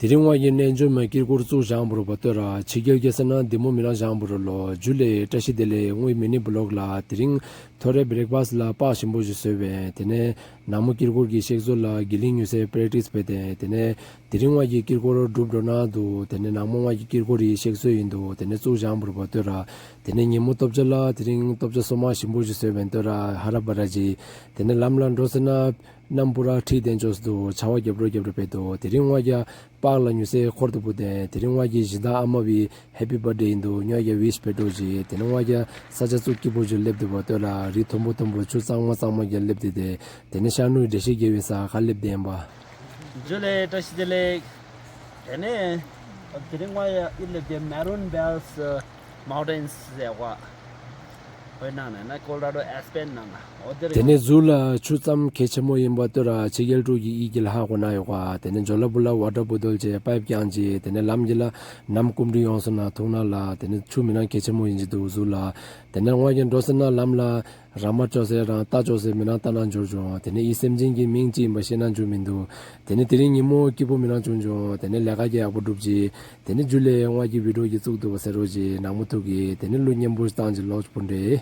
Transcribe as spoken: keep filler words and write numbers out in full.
དེ་རིང་བ་ཡི་གནས་འཇོམས་དཀྱིལ་འཁོར་བཙུགས་བཞག་འབུར་བ་ལྟོས་ར། ཕྱི་རྒྱལ་སྐྱེ་ས་ན་འདི་མོ་མི་རང་བཞག་འབུར་ལོ། ཇུ་ལེ་བཀྲ་ཤིས་བདེ་ལེགས། དངུལ་མི་ནི་བི་ལོག་ལ། དེ་རིང་ཐོ་རེ་བྷི་རེག་ཕ་སི་ལ་པག་ཞིམ་པོ་ཞིག་བཟོས་བས། དེ་ནས་ནག་མོ་དཀྱིལ་འཁོར་གྱི་གཤེགས་གསོལ་ལ་དགེ་ལིང་ཉུལ་སའི་པེ་རེ་ཊིས་བེད་དེ། དེ་ནས་དེ་རིང་བ་ཡི་དཀྱིལ་འཁོར་སྒྲུབ་འགྲོ་ན་འདུག་དེ་ནས་ནག་མོ་བ་ཡི་དཀྱིལ་འཁོར་ཡི་གཤེགས་གསོལ་ཡིན་འདུག་དེ་ནས་བཙུགས་བཞག་འབུར་བ་ལྟོས་ར། དེ་ནས་ཉིན་མོ་སྟོབས་ཆ་ལ་དེ་རིང་སྟོབས་ཆ་སོ་མ་ཞིམ་པོ་ཞིག་བཟོས་བས་ལྟོས་ར། ཧ་ར་བ་ར་ཇི། དེ་ནས་ལམ་ལ་འགྲོ་ཟེར་ན། གནམ་སྤུ་ར་ཁྲིད་དེ་འཇོག་སུ་འདུག་ཆར་བ་རྒྱབ་འགྲོ་རྒྱབ་འགྲོ་བས་འདུག་དེ་རིང་བ་ཡ་པག་ལ་ཉུལ་སའི་འཁོར་དུ་བུད་དེ། དེ་རིང་བ་ཡི་གཞི་བདག་ཨ་མ་བི་ཧེ་པི་བར་ཐ་ཌེ་ཡིན་འདུག་ཉོ་ཡ་ཝིཤ་བེད་འགྲོ་ཞེས། དེ་རིང་བ་ཡ་ས་ཆ་བཙུགས་སྐྱིད་པོ་ཞིག་སླེབས་འདུག་བ་ལྟོས་ར། རི་མཐོན་པོ་མཐོན་པོ་ཆུ་གཙང་མ་གཙང་མ་རྒྱ་སླེབས་དེ་དེ། དེ་ནས་ཤར་ནུས་འདྲེ་ཤི་རྒྱལ་བའི་ས་ཁ་སླེབས་དེ་ཡིན་པ། ཇུ་ལེ་བཀྲ་ཤིས་བདེ་ལེགས། དེ་ནས་དེ་རིང་བ་ཡ་ཨི་སླེབས་དེ་མེ་རུན་བེལ་སི་མའུན་ཊེན་སི་ཟེར་བ། ཧོའི་ནང་ནས་ན་ཀོ་ལོ་ར་ཌོ་ཨེ་སི་པེན་ནང་ན་འོ་དེ་རེད། དེ་ནས་ཟུར་ལ་ཆུ་ཙམ་གལ་ཆེན་མོ་ཡིན་པ་ལྟོས་ར། ཕྱི་རྒྱལ་ཕྲུག་གི་ཡིད་ཀྱི་ལྷ་ཁོ་ན་ཡོད་ག་དེ་ནས་ཇོ་ལ་བུ་ལ་ཝ་ཊར་བོ་ཏོལ་བྱས་པའིབ་བརྐྱངས་བྱས། དེ་ནས་ལམ་གྱི་ལ་ནམ་སྐུམ་འདྲི་ཡོང་སོང་ན་ཐུག་ན་ལ། དེ་ནས་ཆུ་མི་ནང་གལ་ཆེན་མོ་ཡིན་གྱི་འདུག་ཟུར་ལ། དེ་ནས་དབང་རྒྱལ་འགྲོ་ཟེར་ན་ལམ་ལ་ར་མ་ཅོ་ཟེར་རང་རྟ་ཅོ་ཟེར་མི་ནང་ལྟ་ན་འབྱོར་བྱུང་། དེ་ནས་ཡིད་སེམས་ཅན་གྱི་མིང་ཅི་ཡིན་པ་ཤེས་ན་འཇུ་མི་འདུག་དེ་ནས་དེ་རིང་ཉིན་མོ་སྐྱིད་པོ་མི་ནང་བྱུང་བྱུང་། དེ་ནས་ལས་ཀ་རྒྱག་ཡག་པོ་སྒྲུབ་ཅིག་དེ་ནས་ཇུ་ལེ་དབང་རྒྱལ་བི་ཌིའོ་གྱི་བཙུགས་འདུག་བ་ཟེར་རོ་ཅིག་ནག་མོ་ཐུག་གི་དེ་ནས་གླུ་སྙན་པོ་ཞིག་བཏང་ཅིག་ལོག་ཅིག་པོ་འདྲེ།